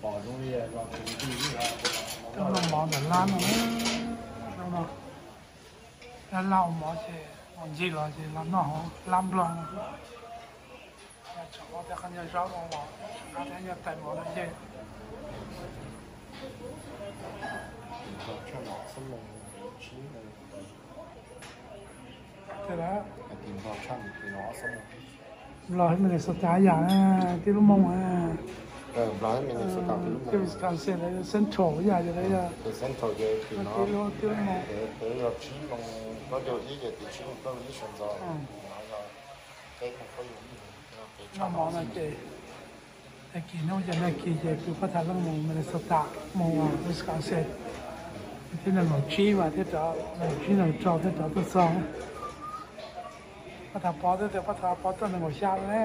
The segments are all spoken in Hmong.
Coj noj mov ntawm lab no, lab lab mov ces los ncig los ces los noj hauv lab Nplog no. Tsam ob peb qhov nyuag zaub no los tsam qab thiab nyuag tais mov no yeej. Los Minnesota yam na, tib lub moos na. Wisconsin central yam yog tib lub moos. Noj mov no ces tag kis hnub ces tag kis ces kuv pab tham leej mus Minnesota, mus Wisconsin, thiab nees nkaum tsib mas thiab rov, nees nkaum tsib nees nkaum rau thiab rov tuaj txog. Pab tham pov thiab, pab tham pov tuaj nees nkaum xya ne.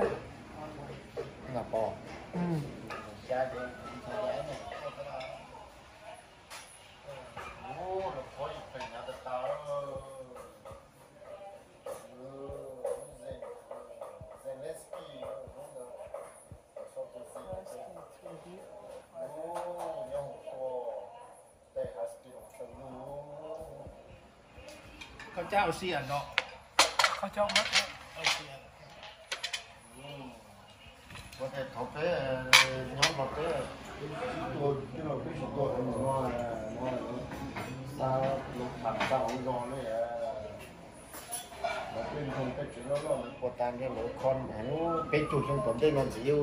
Koj cab ua si no. Koj cab ua si. Ua tej thaum peb nyob no peb tuaj, twb los peb tsis tuaj no, no xa lub tham xa hauv zos ne. Lawv peb nrog peb tsev loj loj lawv puas tas nrog lawv kho heev, peb caug xyoo tom ntej no ntxiv.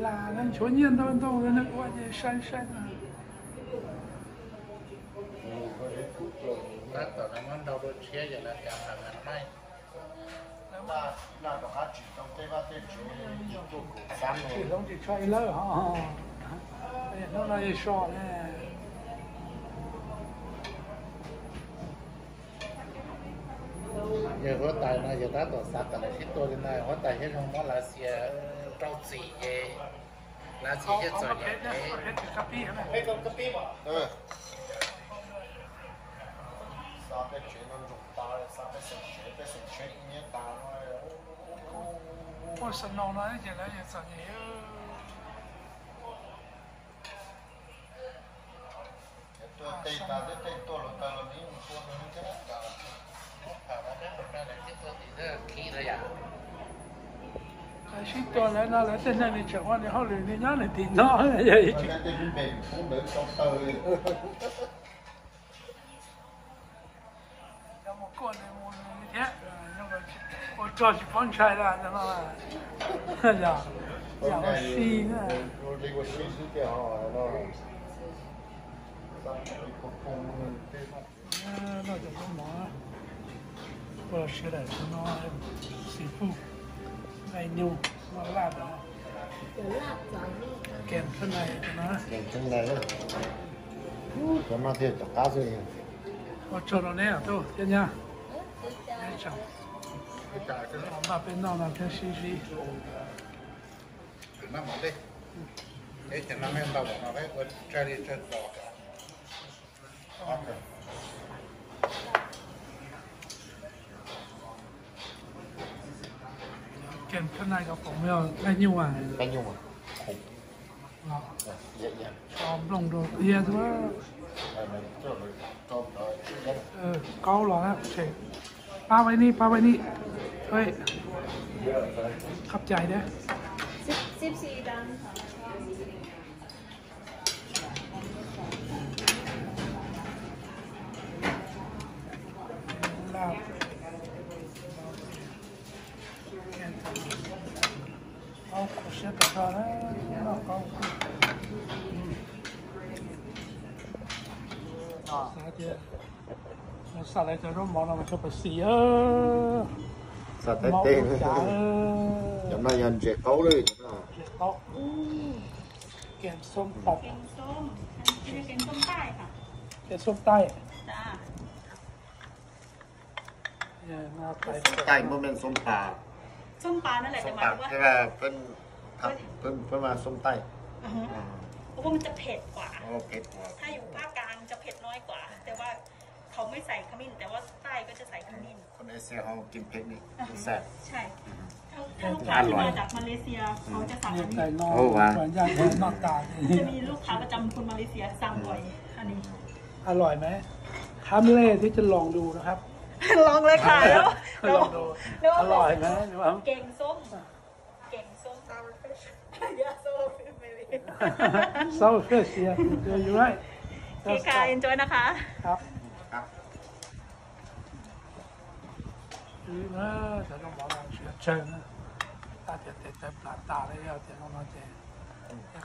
Lam nchuav nyiaj ntau ntau lawv ua ces sai sai. Tab tom lawv muab ntau dua tshiab ces lawv kav lam maij. Tsis hloov tsis tshua ib lawb ho. Hnub no yog so ne. Yog huab tais no yog tab tom xav kom lawv sib tua li na, huab tais thiab zoo muab Lav Xias rau txim ces Lav Xias thiaj txom nyem. Ua snow no ces lawv yeej txom nyem. Tuaj tej tas, tej tuaj luag taws los nws mus tua nws thiab. Sib tua lawv no lawv tej neeg nws tseem ua nws hauj lwm nws nyob nws tim no. Tej npe khoob ntawd tau taw li. Mus kuaj nws mus nws thiab, ua rog tsis paub ntshai lawm no. Yam ua si na. Noj cov zaub mov, ua los sawv daws no, xis fwj, nqaij nyuj, noj laj no. Kem thab nais no. Cov no thiaj cov qab xwb. Ua tsaug rau neb tub thiab nyab. Npaj peb noj no thiab sib zib. Kem thab nais cov khoom yog nqaij nyuj a. Nplooj rau qhia xwb. Qaub los, pab pab ni, pab pab ni. Khab cai thiab. Qaub kho siab tas zog na, noj qaub. Xav tias mus xam lawv cov zaub mov no mas tshua pas xis. Xav tab teb, cov no yog ntses qaub lawm. Ntses qaub. Kem xoob tas. Kem xoob taij. Taij muaj meej xoob pas. Xoob pas, เพราะว่ามันจะเผ็ดกว่า ถ้าอยู่ภาคกลางจะเผ็ดน้อยกว่า แต่ว่าเขาไม่ใส่ขมิ้น แต่ว่าใต้ก็จะใส่ขมิ้น คนเอเชียเขากินเผ็ดนี่ ใช่ ถ้าลูกค้าที่มาจากมาเลเซียเขาจะสั่งอันนี้ โอ้ว้าว จะมีลูกค้าประจำคนมาเลเซียสั่งบ่อยอันนี้ อร่อยไหม ครั้งแรกที่จะลองดูนะครับ ลองเลยค่ะ แล้ว ลองดู แล้ว อร่อยไหม หรือว่า แกงส้ม แกงส้ม sour fish yeah sour fish maybe sour fish yeah you're right โอเคค่ะ enjoy นะคะ ครับ Xwb na, cov noj mov no tsis yog tsawg na. Tab tias tes tawv plas tas li, yog tias no no ces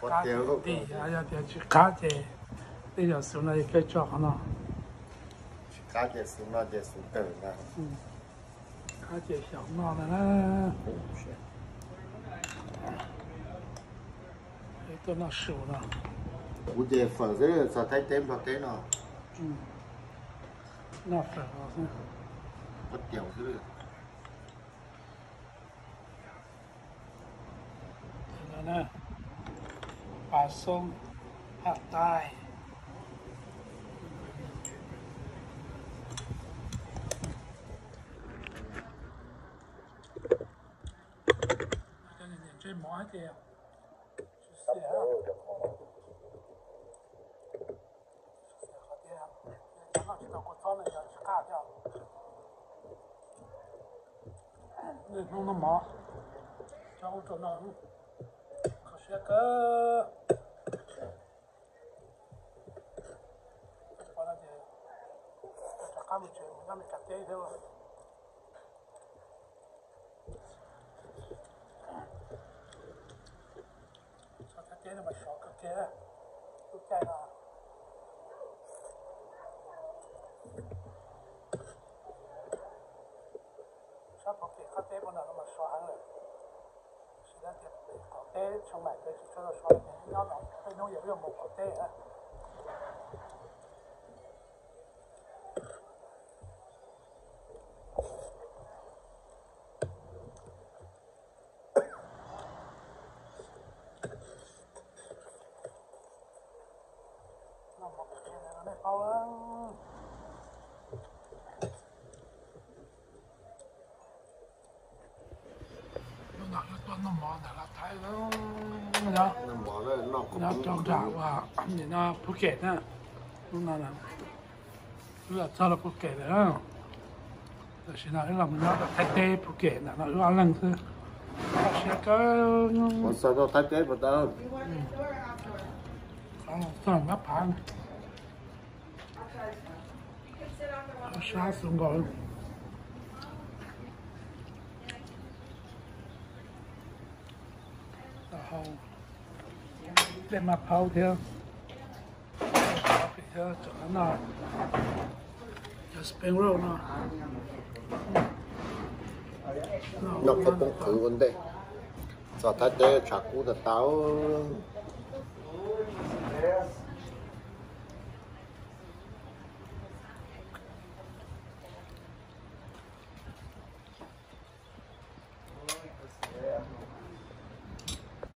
qab tig, yog tias tsis qab ces tej zaum xub no ces peb tso qhov no. Tsis qab ces xub no ces xub kawg na. Qab ces xyaum no na. Tuaj noj su no. Kuv ces fawm xwb, txog Thaib teb Nplog teb no. Noj fawm no xwb. Qab tiaus xwb. Pas xoob, paj taib. Cov niam ntsej mov hais tias tsis xiam, tsis xiam qhov tias noj tsis tau kua txob no yog tsis qab thiab. Niaj hnub noj mov, tso ub rau no, kho siab kawg. Pov no ces rov qab mus tsev mus nyob Meskas teb thiab. Txog Thaib teb no mas sov kawg kiag lub caij no. Sab Phuv Kem qab teb puag nram no mas sov heev lawm. Tab sis tias pem qaum teb Tsheej Maim peb tsis tshua sov, nyob no tej hnub yog wb mus qaum teb na. Hnub no wb tuaj noj mov ntawm Lav Thaib, nyob rau nram uas nim no Phuv Kem na. Hnub no wb los txog rau Phuv Kem lawm. Tam sim no wb los mus nyob rau Thaib teb Phuv Kem ntawm no wb ob leeg xwb. Kho siab kawg. Txog rau Thaib teb puas tau? Txog Mab Phav. Sab xus nkaus. Taub hau, dej maj phaub thiab. Noj cov spring roll no. Noj khaub poob qhwv ua ntej. Txog Thaib teb tshav kub tas tas.